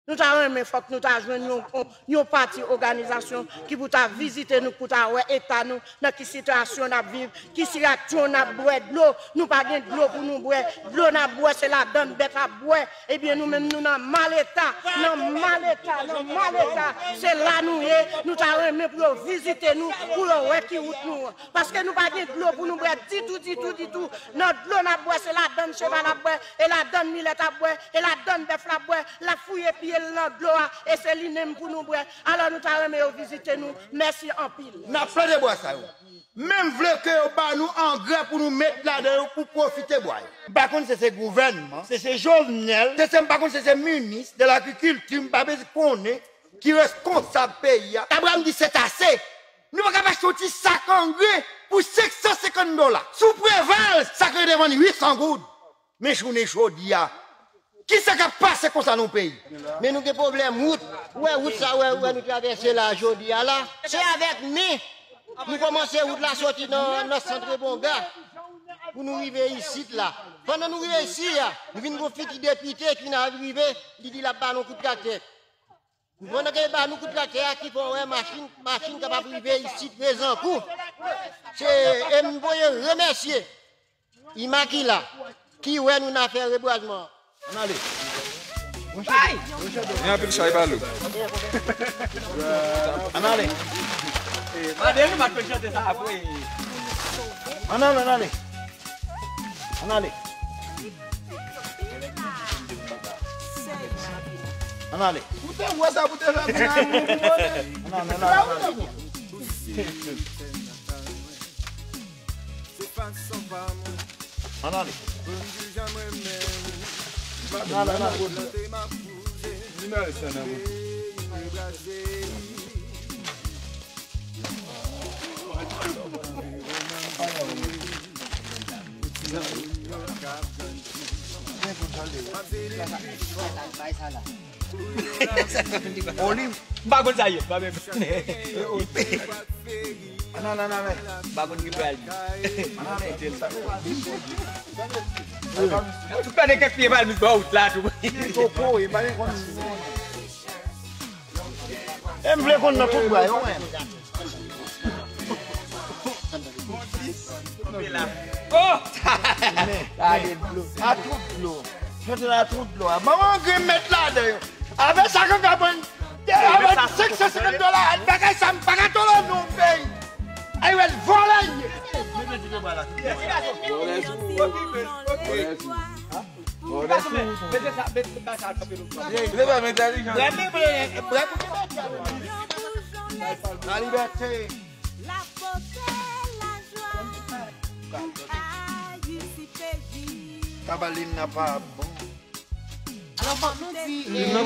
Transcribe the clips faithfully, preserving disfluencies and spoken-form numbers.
Nou ta renmen fòk nou ta jwenn yon, yon, yon pati òganizasyon ki pou ta vizite nou, pou ta wè eta nou, nan ki sitiyasyon n ap viv, ki sitiyasyon n ap bwè dlo. Nou pa gen dlo pou nou bwè. Dlo n ap bwè, se ladann bèt ap bwè. Ebyen, nou menm, nou nan mal eta, nan mal eta, nan mal eta. Se la nou ye. Nou ta renmen pou yo vizite nou, pou yo wè ki wout nou an. Paske nou pa gen dlo pou nou bwè ditou, ditou, ditou. Nan dlo n ap bwè, se ladann cheval ap bwè, e ladann milèt ap bwè, e ladann bèf la ap bwè, l ap fouye pye l nan dlo a, e se li menm pou nou bwè. Alò, nou ta renmen yo vizite nou. Mèsi anpil. N ap plante bwa sa yo. Menm vle ke yo ba nou angrè pou nou met ladan yo pou pwofite bwa yo. M pa konn si se gouvènman, si se Jovenel, si se, m pa konn si se minis de lagrikilti, m pa bezwen konnen ki reskonsab peyi a. Abraham di se ase. Nou pa ka pa achte yon ti sak angrè pou senk san senkant dola. Sou Preval, sak angrè te vann uit san goud. Men jounen jodi a, kisa k ap pase konsa nan yon peyi? Men nou gen pwoblèm wout. Ou wè wout sa, ou wè, ou wè nou travèse la jodi a la. Se avèk men nou kòmanse wout la soti nan, nan sant Bonga pou nou rive isit la. Pandan nou rive isi a, nou vin gon fiti depite ki vin rive, li di l ap ba nou kout traktè. Pandan ke l ba nou kout traktè a ki fè w wè machin, machin kapab rive isit Prezankou. Se, e m voye remèsye Imakila ki wè nou nan afè rebwazman an. Ann ale. Ay! Gen anpil chay pa lou. Ann ale. Mande nou, m ap fè chante sa apre. Ann ale, ann ale. Ann ale. Ann ale. Ou te wè sa pou te fè moun nan moun moun. Ann ale, ann ale, ann ale. Ann ale. Ann ale, ann ale. Vin ale sa nan moun. Oliv. M pa konn sa ye, m pa menm. Ann ale, ann ale. M pa konn ki pral di. Ann ale. Tout pa de kèk pye pral met bò wout la tou. Koko, e pa de konn. E m vle konn nan tout bwa yo, mwen. Oh! Gade dlo. A tout dlo. Chante la tout dlo. A ban mwen grenn mèt ladan yo. Avè sa ke ka pran, avè senk san senkant dola, bagay sa m pa ka tolere non peyi. Ay wè l vòlè ye. Vòlè sou. Vòlè sou. Vòlè sou. Brèv li bèl, brèv ou ki bèl. La libète. Kabalin nan pa bon. Alò, fòk nou di, eh, nou,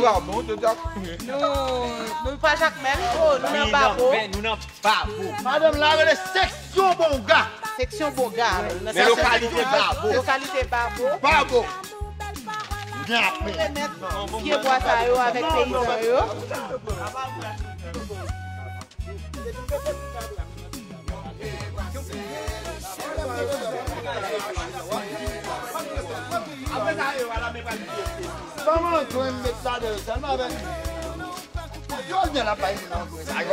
nou pa Jakmèl, oh, nou nan Babo. Nou nan Babo. Madanm la rele seksyon Bonga. Seksyon Bonga. Men lokalite Babo. Lokalite Babo. Babo. Gen apre. Remèt pye bwa sa yo avèk peyizan yo. Ban mwen grenn mèt ladan yo sèlman avèk. Yo byen la bay moun nan grenn sa yo.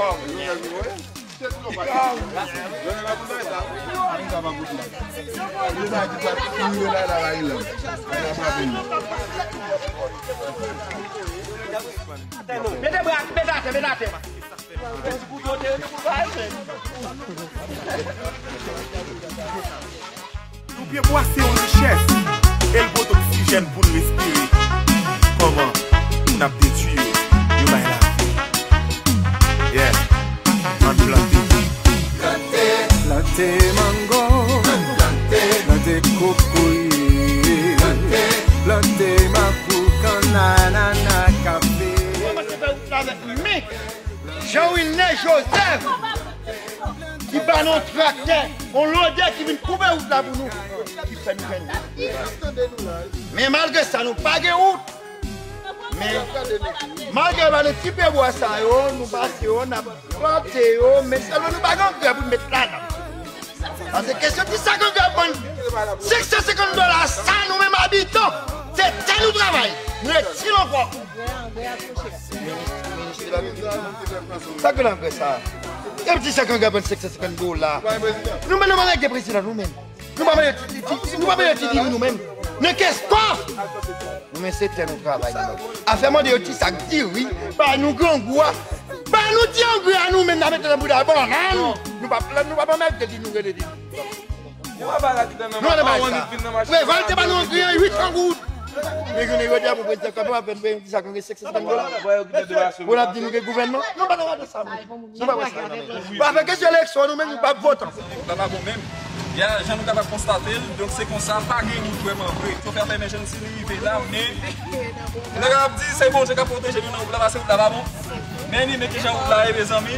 Mete bra, mete atè, mete atè. Yon ti kouto te rete pou l pa yo menm. Yon pye bwa se yon richès, e l pote oksijèn pou n respire. Kòman n ap detwi yo, yo bay lavi? Yeah, ann plante. Plante mango, plante kokoye, plante mapou, kannann, anana, kafe. Kòmanse fè wout la avèk men. Jean Wilner Joseph ki ba nou yon traktè, yon lodè ki vin koupe wout la pou nou, ki fè nou jwenn wout. Men malgre sa, nou pa gen wout. Men malgre yo ba nou ti pye bwa sa yo, nou pase yo, n ap plante yo, men sèlman nou pa gen angrè pou n met ladan. Paske kesyon ti sak angrè pou n, senk san senkant dola sa, nou menm abitan, se tè nou travay. Mwen di l ankò. Sa k gen angrè sa? Yon ti sak angrè vann senk san senkant dola. Nou menm, nou pa gen prezidan nou menm. Nou pa mande ti, ti, ti, nou pa mande ti diri nou menm. Nan kès kòf. Nou menm se tè nou travay nou. Afè mande yo ti sak diri, ba nou grangou a. Ba nou ti angrè a nou menm, n a mete nan bouda bannann. Nou pa, nou pa pèmèt de di nou rele di. Nou pa bay la ki nan machin. Revòlte ba nou angrè an uit an goud. Men jounen jodi a, pou prezidan kanpe, w ap vin peye yon ti sak angrè senk san senkant dola. Pou n ap di nou gen gouvènman. Nou pa nan gade sa, men. Nou pa wè sa. Bon, avèk kesyon eleksyon, nou menm, nou p ap vote ankò. Sa pa bon menm. Ya, jan nou kapab konstate l, donk se konsa, pa gen wout vrèman vre. Chofè a fèmen je n si li rive la, men nou kapab di se Bondye k ap pwoteje nou nan wout la, paske wout la pa bon. Men li, men kijan wout la ye, mezanmi.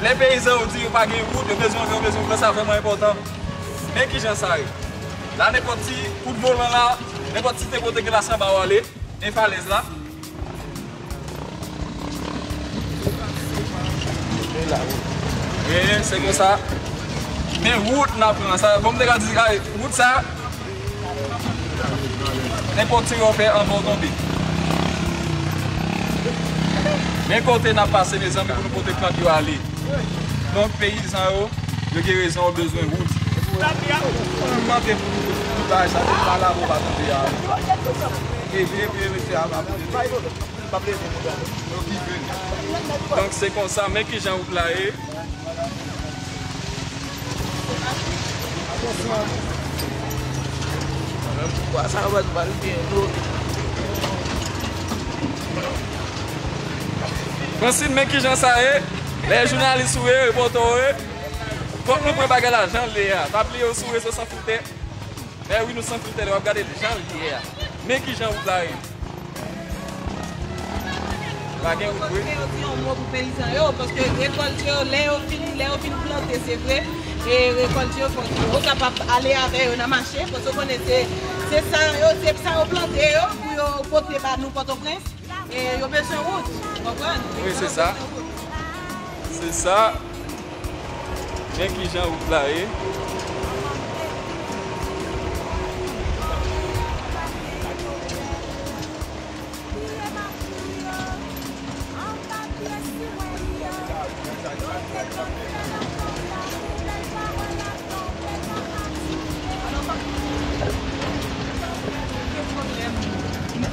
Lè peyizan yo di yo pa gen wout, yo bezwen, yo bezwen wout la, sa vrèman enpòtan. Men kijan sa ye. La, nenpòt ti kout volan la, nenpòt ti te kote ke la sanba w ale. Men falèz la. Men se konsa. Men wout n ap pran sa. Bon, m te ka di, ay, wout sa, nenpòt ti wè w fè anvan w tonbe. Men kote n ap pase, mezanmi, pou nou pote plant yo ale. Donk, peyizan yo, yo gen rezon, yo bezwen wout. Mwen mande pou, pou bagay sa, tout pa la, bon, pa tande a. E vye, vye, mesye a, pa pou. Donk, se konsa, men kijan wout la ye. Fransine, men kijan sa ye. Lè jounalis ou ye, repòtè ou ye, fòk nou pran bagay la jan l ye a. Pa bliye w sou rezo san filtè. Men wi, nou san filtè, w ap gade l jan l ye a. Men kijan wout la ye. Pa gen wout vre. Yo di yon mo pou peyizan yo, paske rekòlt yo, lè yo fin, lè yo fin plante, se vre, e rekòlt yo, fòk yo kapab ale avè yo nan mache, paske w konnen se, se sa yo, se sa yo plante yo, pou yo pote ba nou Pòtoprens. E yo bezwen wout, w konprann? Wi, se sa. Se sa. Men kijan wout la ye.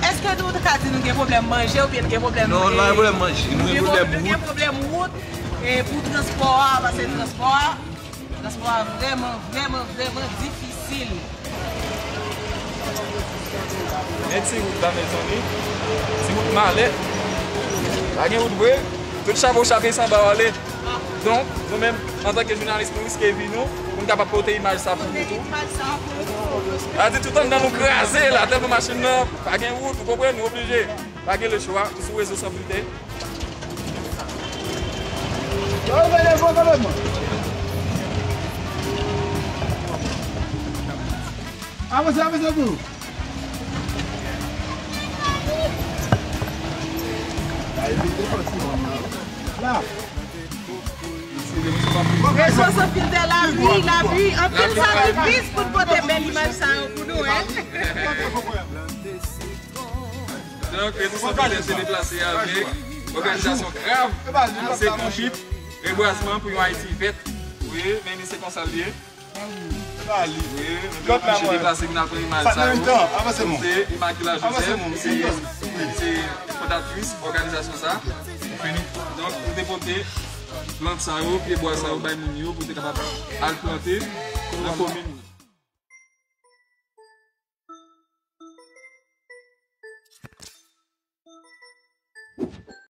Èske nou ka di nou gen pwoblèm manje oubyen nou gen pwoblèm... Non, nou pa gen pwoblèm manje, nou gen pwoblèm wout. Nou gen pwoblèm wout, e pou transpò a, paske transpò a, transpò a vrèman, vrèman, vrèman difisil. Men ti wout la, mezanmi. Ti wout malè. Pa gen wout vre. Tout chapo chape sanba w ale. Donk, nou menm, antanke jounalis, nou riske vi nou pou n kapab pote imaj sa pou nou tou. Sa di tout anndan nou kraze la, tèlman machin nan, pa gen wout, ou konprann, nou oblije. Pa gen lechwa, nou sou rezo san filtè. Avanse, avanse tou. La. Rezo san filtè, lavi, lavi, anpil sakrifis pou n pote bèl imaj sa yo pou nou, en. Donk, rezo san filtè te deplase avèk òganizasyon Krav, se konbit, rebwazman pou yon Ayiti vèt. Wi, men li se konsa l ye. Wi, nou te oblije deplase vin al pran imaj sa yo. Se Immaculée Joseph, se, se fondatris òganizasyon sa. Donk, nou te pote plant sa yo, pye bwa sa yo bay moun yo pou te kapab al plante nan komin.